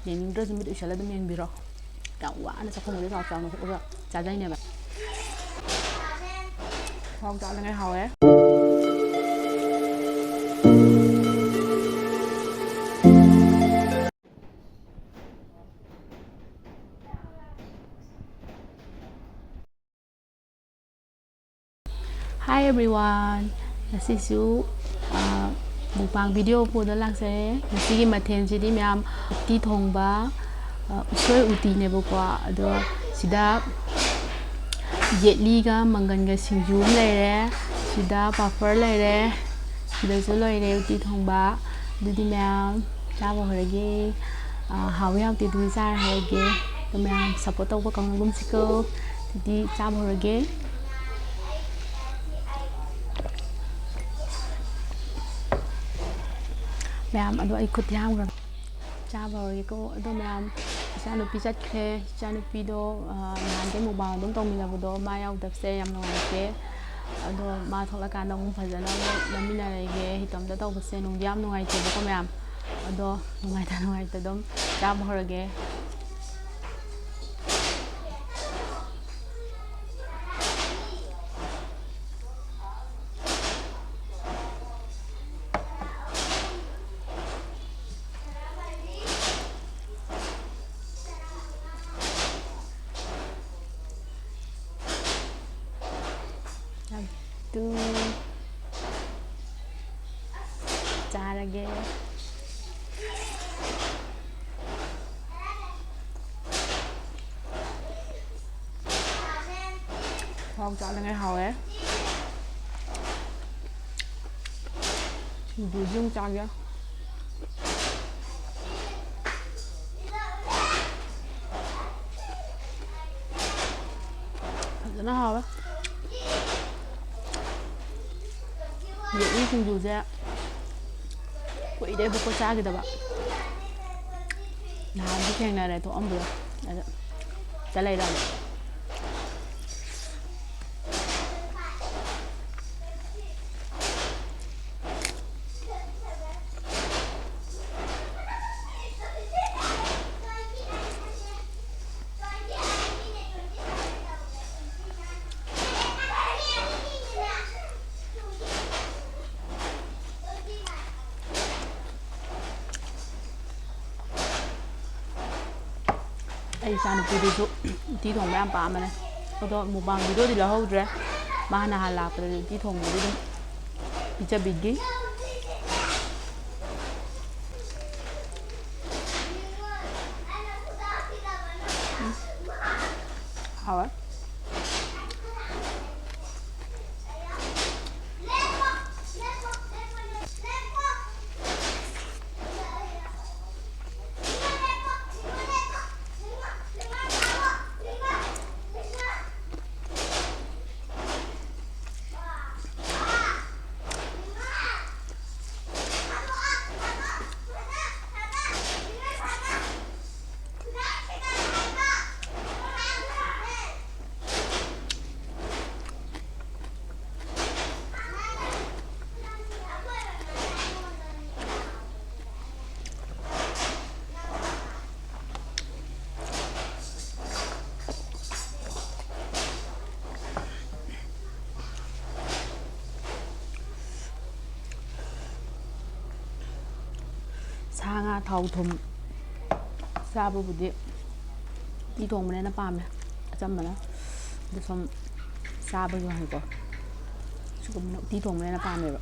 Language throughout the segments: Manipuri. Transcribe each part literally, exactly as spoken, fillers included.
ꯌꯦꯡꯅꯤꯡꯗ꯭ꯔꯁꯨ ꯃꯤꯠ ꯎꯏꯁꯜꯂ ꯑꯗꯨꯝ ꯌꯦꯡꯕꯤꯔꯣ꯫ ꯌꯥꯝ ꯋꯥꯅ ꯆꯥꯛꯈꯨꯝꯗ ꯆꯥꯎ ꯆꯥꯎꯅ ꯍꯨꯞꯄꯒ ꯆꯥꯖꯩꯅꯦꯕ꯫ ꯊꯥꯎ ꯆꯥꯅꯉꯥꯏ ꯍꯥꯎꯋꯦ꯫ Hi everyone, ꯉꯁꯤꯁꯨ, ꯑ, mukbang video ꯄꯨꯗꯨꯅ ꯂꯥꯛꯆꯔꯦ꯫ ꯉꯁꯤꯒꯤ ꯃꯊꯦꯜꯁꯤꯗꯤ ꯃꯌꯥꯝ ꯎꯇꯤ ꯊꯣꯡꯕ, ꯑ, ꯎꯁꯣꯏ ꯎꯇꯤꯅꯦꯕꯀꯣ꯫ ꯑꯗꯣ ꯁꯤꯗ ꯌꯦꯠꯂꯤꯒ ꯃꯪꯒꯟꯒ ꯁꯤꯡꯖꯨ ꯑꯃ ꯂꯩꯔꯦ, ꯁꯤꯗ ꯄꯥꯐꯔ ꯂꯩꯔꯦ, ꯁꯤꯗꯁꯨ ꯂꯣꯏꯔꯦ ꯎꯇꯤ ꯊꯣꯡꯕ꯫ ꯑꯗꯨꯗꯤ ꯃꯌꯥꯝ ꯆꯥꯕ ꯍꯧꯔꯒꯦ꯫ ꯑ, ꯍꯥꯎꯏ ꯍꯥꯎꯇꯦ ꯑꯗꯨꯗꯤ ꯆꯥꯔ ꯍꯥꯏꯔꯒꯦ꯫ ꯑꯗꯣ ꯃꯌꯥꯝ support ꯇꯧꯕ ꯀꯥꯎꯅꯒꯨꯝꯁꯤꯀꯣ꯫ ꯑꯗꯨꯗꯤ ꯆꯥꯕ ꯍꯧꯔꯒꯦ꯫ ꯃꯌꯥꯝ, ꯑꯗꯣ ꯑꯩ ꯈꯨꯠ ꯌꯥꯝꯈ꯭ꯔꯕ꯫ ꯆꯥꯕ ꯍꯧꯔꯒꯦꯀꯣ꯫ ꯑꯗꯣ ꯃꯌꯥꯝ, ꯏꯆꯥꯅꯨꯄꯤ ꯆꯠꯈ꯭ꯔꯦ꯫ ꯏꯆꯥꯅꯨꯄꯤꯗꯣ, ꯑ, ꯅꯍꯥꯟꯗꯩ mukbang ꯑꯗꯨꯝ ꯇꯧꯃꯤꯟꯅꯕꯗꯣ ꯃꯥ ꯌꯥꯎꯗꯕꯁꯦ ꯌꯥꯝ ꯅꯨꯡꯉꯥꯏꯇꯦ꯫ ꯑꯗꯣ ꯃꯥ ꯊꯣꯛꯂꯛꯀꯥꯟꯗ ꯑꯃꯨꯛ ꯐꯖꯅ ꯑꯃꯨꯛ ꯅꯝꯃꯤꯟꯅꯔꯒꯦ꯫ ꯏꯇꯣꯝꯇ ꯇꯧꯕꯁꯦ ꯅꯨꯡꯗꯤ ꯌꯥꯝ ꯅꯨꯡꯉꯥꯏꯇꯦꯕꯀꯣ ꯃꯌꯥꯝ꯫ ꯑꯗꯣ ꯅꯨꯡꯉꯥꯏꯇ ꯅꯨꯡꯉꯥꯏꯇ ꯑꯗꯨꯝ ꯆꯥꯕ ꯍꯧꯔꯒꯦ꯫ ꯌꯥꯝ ꯇꯨ ꯆꯥꯔꯒꯦ꯫ ꯊꯥꯎ ꯆꯥꯅꯉꯥꯏ ꯍꯥꯎꯋꯦ꯫ ꯁꯤꯡꯖꯨꯁꯨ ꯑꯃꯨꯛ ꯆꯥꯒꯦ꯫ ꯐꯖꯅ ꯍꯥꯎꯋꯦ꯫ ꯌꯦꯠꯂꯤ ꯁꯤꯡꯖꯨꯁꯦ ꯀꯨꯏꯔꯦꯕꯀꯣ ꯆꯥꯈꯤꯗꯕ꯫ ꯅꯍꯥꯟꯗꯤ ꯊꯦꯡꯅꯔꯦ ꯊꯣꯛꯑꯝꯕꯗꯣ꯫ ꯑꯗ ꯍꯦꯛꯇ ꯂꯩꯔꯝꯃꯦ꯫ ꯑꯩ ꯏꯆꯥꯅꯨꯄꯤꯗꯨꯁꯨ ꯎꯇꯤ ꯊꯣꯡꯕ ꯌꯥꯝ ꯄꯥꯝꯕꯅꯦ꯫ ꯑꯗꯣ mukbang videoꯗꯤ ꯂꯧꯍꯧꯗ꯭ꯔꯦ꯫ ꯃꯥ ꯅꯍꯥꯟ ꯂꯥꯛꯄꯗꯗꯤ ꯎꯇꯤ ꯊꯣꯡꯕꯗꯤ ꯑꯗꯨꯝ ꯄꯤꯖꯕꯤꯈꯤ꯫ ꯎꯝ꯫ ꯍꯥꯎꯋꯦ꯫ ꯁꯥ ꯉꯥ ꯊꯥꯎ ꯊꯨꯝ ꯆꯥꯕꯕꯨꯗꯤ ꯎꯇꯤ ꯊꯣꯡꯕꯅ ꯍꯦꯟꯅ ꯄꯥꯝꯃꯦ, ꯑꯆꯝꯕꯅ꯫ ꯑꯗꯨ ꯁꯨꯝ ꯆꯥꯕꯒꯤ ꯋꯥꯅꯤꯀꯣ, ꯁꯤꯒꯨꯝꯕꯅ ꯎꯇꯤ ꯊꯣꯡꯕꯅ ꯍꯦꯟꯅ ꯄꯥꯝꯃꯦꯕ꯫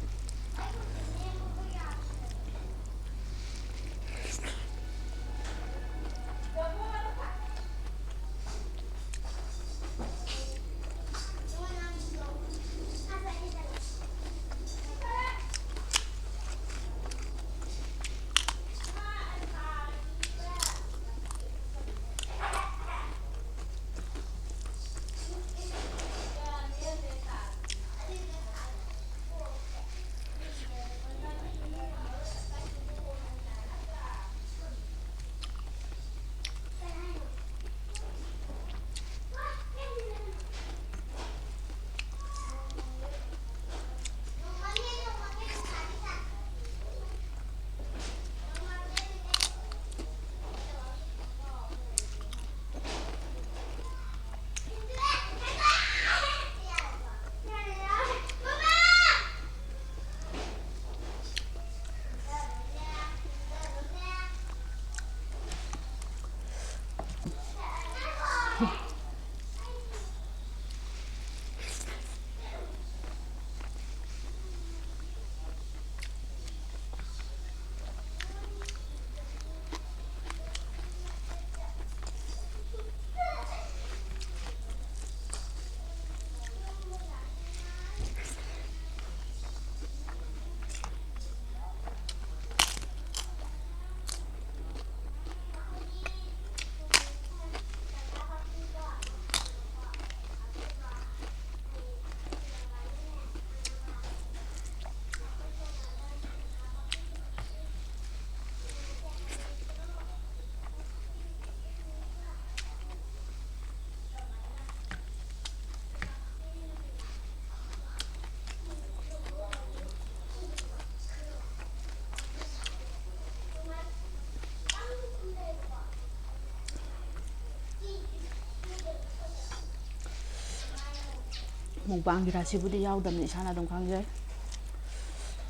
ꯃꯨꯛꯕꯥꯡꯒꯤ ꯔꯥꯁꯤꯕꯨꯗꯤ ꯌꯥꯎꯗꯕꯅꯤ, ꯏꯁꯥꯅ ꯑꯗꯨꯝ ꯈꯪꯖꯩ꯫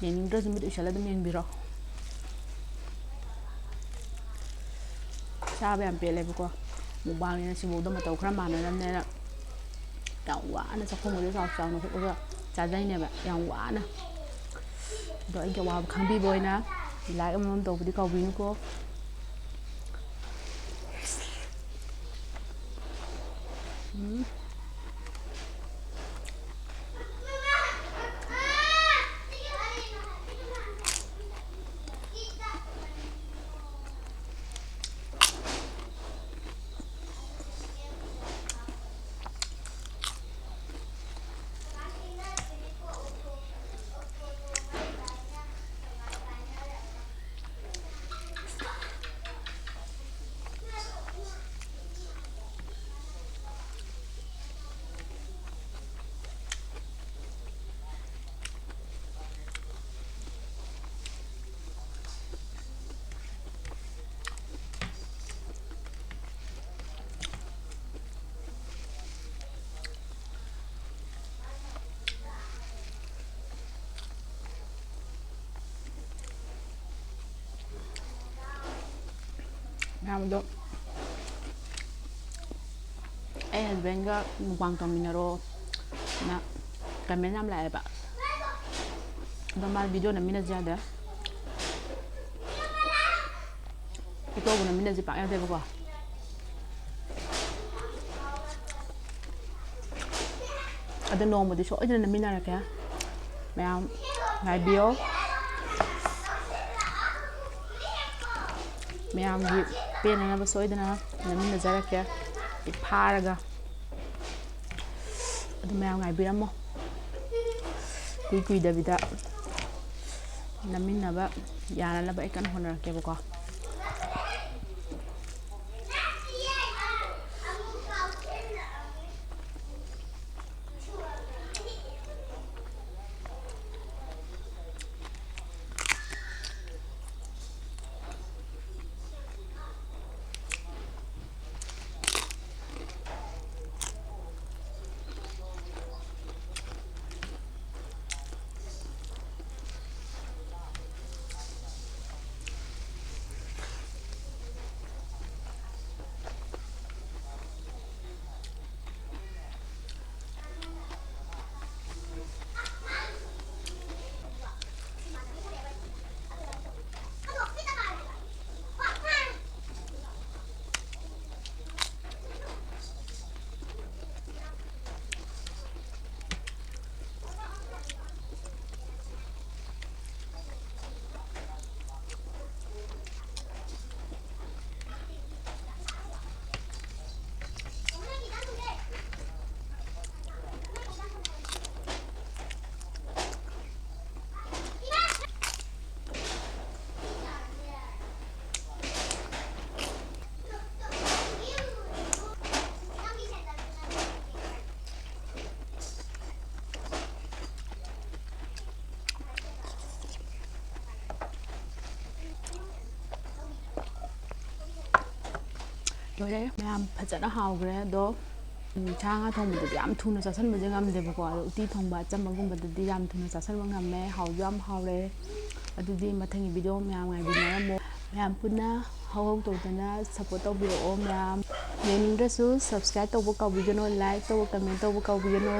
ꯌꯦꯡꯅꯤꯡꯗ꯭ꯔꯁꯨ ꯃꯤꯠ ꯎꯏꯁꯜꯂ ꯑꯗꯨꯝ ꯌꯦꯡꯕꯤꯔꯣ꯫ ꯆꯥꯕ ꯌꯥꯝ ꯄꯦꯜꯂꯦꯕꯀꯣ꯫ ꯃꯨꯛꯕꯥꯡꯅꯤꯅ ꯁꯤꯐꯧꯗ ꯃꯇꯧ ꯈꯔ ꯃꯥꯟꯅꯔꯝꯅꯦꯅ ꯌꯥꯝ ꯋꯥꯅ ꯆꯥꯛꯈꯨꯝꯗꯨꯗ ꯆꯥꯎ ꯆꯥꯎꯅ ꯍꯨꯛꯑꯒ ꯆꯥꯖꯩꯅꯦꯕ, ꯌꯥꯝ ꯋꯥꯅ꯫ ꯑꯗꯣ ꯑꯩꯒꯤ ꯑꯋꯥꯕ ꯈꯪꯕꯤꯕ ꯑꯣꯏꯅ like ꯑꯃꯃꯝ ꯇꯧꯕꯗꯤ ꯀꯥꯎꯕꯤꯅꯨꯀꯣ꯫ ꯎꯝ꯫ ꯃꯌꯥꯝꯗꯣ ꯑꯩ husbandꯒ ꯃꯨꯛꯕꯥꯡ ꯇꯧꯃꯤꯟꯅꯔꯣꯅ comment ꯌꯥꯝ ꯂꯥꯛꯑꯦꯕ꯫ ꯑꯗꯣ ꯃꯥ video ꯅꯝꯃꯤꯟꯅꯁꯦ ꯌꯥꯗꯦ꯫ ꯐꯣꯇꯣꯕꯨ ꯅꯝꯃꯤꯟꯅꯁꯦ ꯄꯥꯛ ꯌꯥꯗꯦꯕꯀꯣ꯫ ꯑꯗꯣ ꯅꯣꯡꯃꯗꯤ ꯁꯣꯏꯗꯅ ꯅꯝꯃꯤꯟꯅꯔꯛꯀꯦ꯫ ꯃꯌꯥꯝ ꯉꯥꯏꯕꯤꯌꯣ꯫ ꯃꯌꯥꯝꯒꯤ ꯄꯦꯟꯅꯅꯕ ꯁꯣꯏꯗꯅ ꯅꯝꯃꯤꯟꯅꯖꯔꯛꯀꯦ꯫ ꯑꯩ ꯐꯥꯔꯒ꯫ ꯑꯗꯨ ꯃꯌꯥꯝ ꯉꯥꯏꯕꯤꯔꯝꯃꯣ꯫ ꯀꯨꯏ ꯀꯨꯏꯗꯕꯤꯗ ꯅꯝꯃꯤꯟꯅꯕ ꯌꯥꯅꯅꯕ ꯑꯩ ꯀꯟꯅ ꯍꯣꯠꯅꯔꯛꯀꯦꯕꯀꯣ꯫ ꯂꯣꯏꯔꯦ꯫ ꯃꯌꯥꯝ ꯐꯖꯅ ꯍꯥꯎꯈ꯭ꯔꯦ꯫ ꯑꯗꯣ ꯎꯝ, ꯁꯥ ꯉꯥ ꯊꯣꯡꯕꯗꯗꯤ ꯌꯥꯝ ꯊꯨꯅ ꯆꯥꯁꯟꯕꯁꯦ ꯉꯝꯗꯦꯕꯀꯣ, ꯑꯗꯣ ꯎꯇꯤ ꯊꯣꯡꯕ ꯑꯆꯝꯕꯒꯨꯝꯕꯗꯗꯤ ꯌꯥꯝ ꯊꯨꯅ ꯆꯥꯁꯟꯕ ꯉꯝꯃꯦ꯫ ꯍꯥꯎꯁꯨ ꯌꯥꯝ ꯍꯥꯎꯔꯦ꯫ ꯑꯗꯨꯗꯤ ꯃꯊꯪꯒꯤ ꯚꯤꯗꯤꯑꯣ ꯃꯌꯥꯝ ꯉꯥꯏꯕꯤꯅꯔꯝꯃꯣ꯫ ꯃꯌꯥꯝ ꯄꯨꯟꯅ ꯍꯧꯍꯧ ꯇꯧꯗꯅ ꯁꯞꯄꯣꯔꯠ ꯇꯧꯕꯤꯔꯛꯑꯣ꯫ ꯃꯌꯥꯝ ꯌꯦꯡꯅꯤꯡꯗ꯭ꯔꯁꯨ ꯁꯕꯁꯀ꯭ꯔꯥꯏꯕ ꯇꯧꯕ ꯀꯥꯎꯕꯤꯒꯅꯨ, ꯂꯥꯏꯛ ꯇꯧꯕ, ꯀꯃꯦꯟ ꯇꯧꯕ ꯀꯥꯎꯕꯤꯒꯅꯨ꯫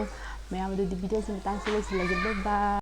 ꯃꯌꯥꯝ, ꯑꯗꯨꯗꯤ ꯚꯤꯗꯤꯑꯣꯁꯤ ꯃꯇꯥꯡꯁꯤ ꯂꯣꯏꯁꯤꯜꯂꯒꯦ꯫ ꯕꯥꯏ ꯕꯥꯏ꯫